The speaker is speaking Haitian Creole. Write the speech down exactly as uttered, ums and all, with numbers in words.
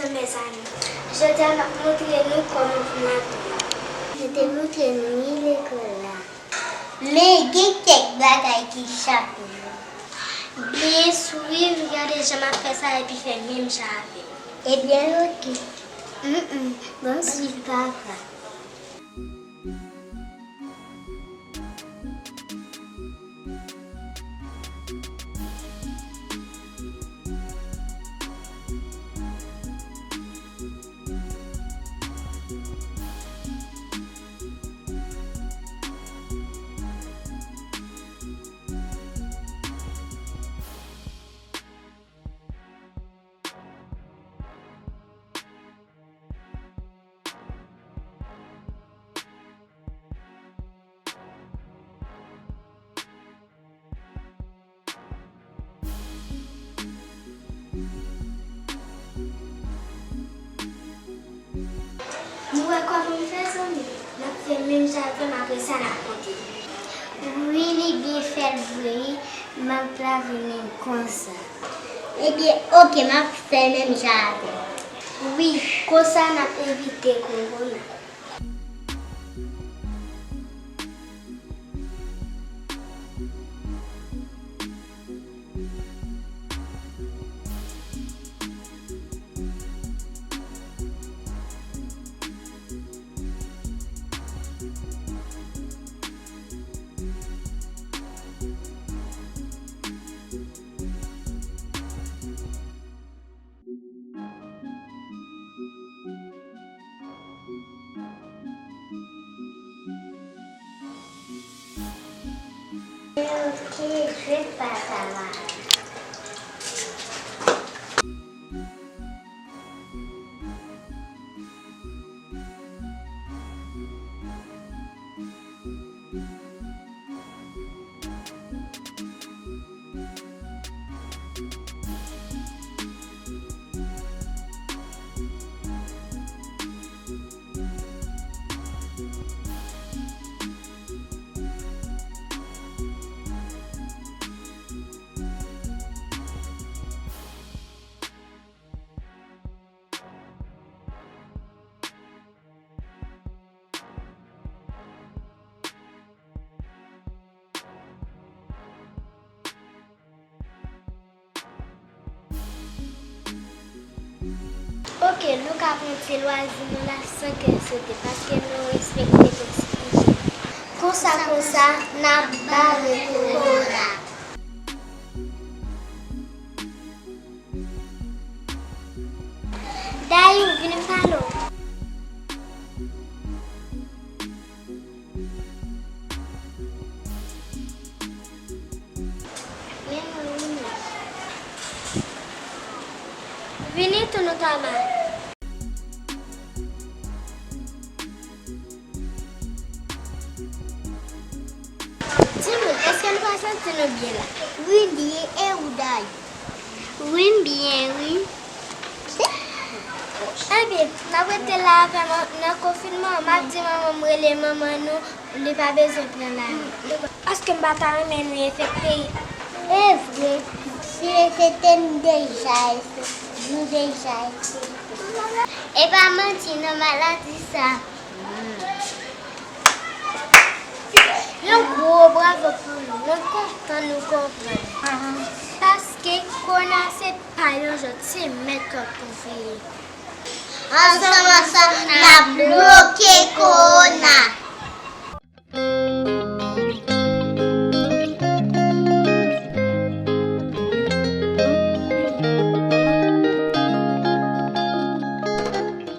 Mezanmi, jodi a m ap montre nou kòman pou n abiye. Yo te montre nou wi lekòl la. Men gen kèk bagay ki chape nou. Byen swiv, gade jan m ap fè sa epi fè menm jan avè m. Ebyen, oke. Mm, mm, bon swiv papa. Nou wè kòman m fè, zanmi? N ap fè menm jan avè m, apre sa n ap konte. Wi, li byen fèt vre, wi. M ap lave men m konsa. Ebyen, oke, m ap fè menm jan avè w. Wi, konsa n ap evite kowona. Ok, jwèt pa sa la. Ok, nou ka pran ti lwazi nou la san kè sote, paske nou respekte konsitisyon. Konsa, konsa, n ap bare kowona. Dayou, vini m pale w. Men mwen, vini. Vini tou, nou ka ba. Timoun, èske nou pa santi nou byen la? Wi, byen, e ou Dayou? Wi, m byen, wi. Ebyen, n ap rete la avè m nan konfinman an. M ap di manman m rele manman nou, li pa bezwen pran lari. Paske m pa ta renmen nou enfekte. E vre, si enfekte nou deja enfekte, nou deja enfekte. E pa manti non, maladi sa. Yon gwo bravo pou nou. Mwen kontan nou konprann. Paske kowona se pa yon jwèt, se mèt k ap konfeye. Ansanm, ansanm, n ap bloke kowona.